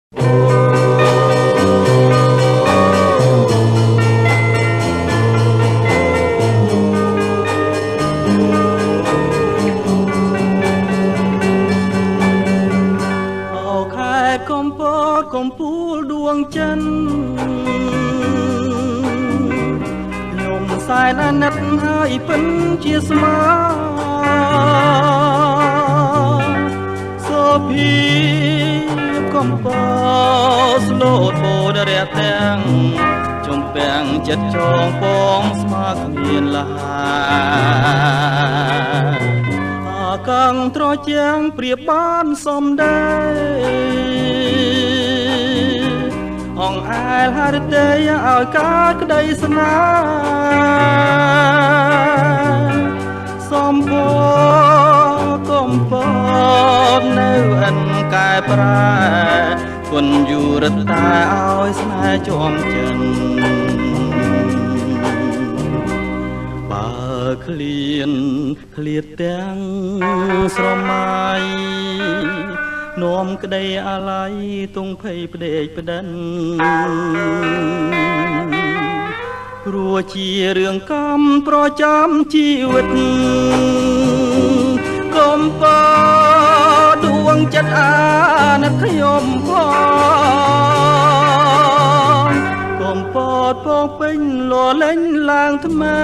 ខេត្តកំពតកំពូលដួងចិនខ្ញុំសែនអាណិតហើយពិនជាស្មាសូភីកំពតស្លូតបូដរះទាំងចំពាំងចិត្តចងពងស្មាគ្មានលាកាំងត្រជាងប្រៀបបានសំដីអងអែលហរទេឲ្យកើតក្តីស្នេហ៍សំពកំពតនៅអិនកែប្រែគុណយូរតាឲ្យស្នេហ៍ជាំចិនបើឃ្លានឃ្លាតទាំងស្រមៃនាំក្តីអាល័យទុងភ័យផ្ដេកផ្ដិនព្រោះជារឿងកម្មប្រចាំជីវិតកំពដួងចិត្តអាណិតខ្ញុំផងកំពតពងពេញលលែងឡើងថ្មី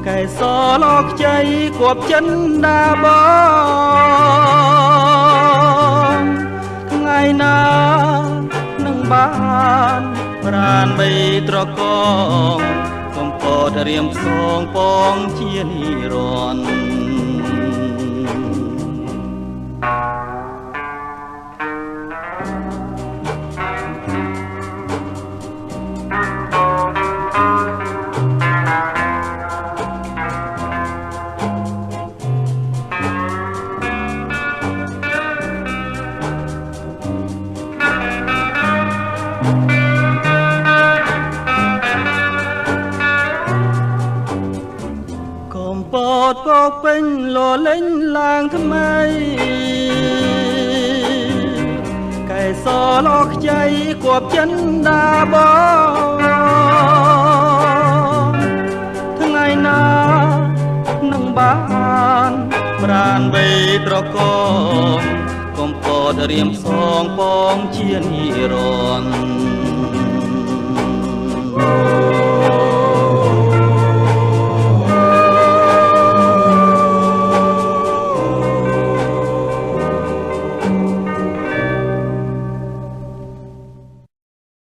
កែសលខ្ចីគប់ចិនដាបងថ្ងៃណានឹងបានប្រានបីត្រកងកំពតរៀមផ្សងពងជានិរន្តរ៍កំពតពកពេញលលែងឡើងថ្មីកែសលខ្ចីគប់ចិនដាបងថ្ងៃណានឹងបានប្រានវ័យត្រកងកំពតរៀមសងពងជានិរន្តរ៍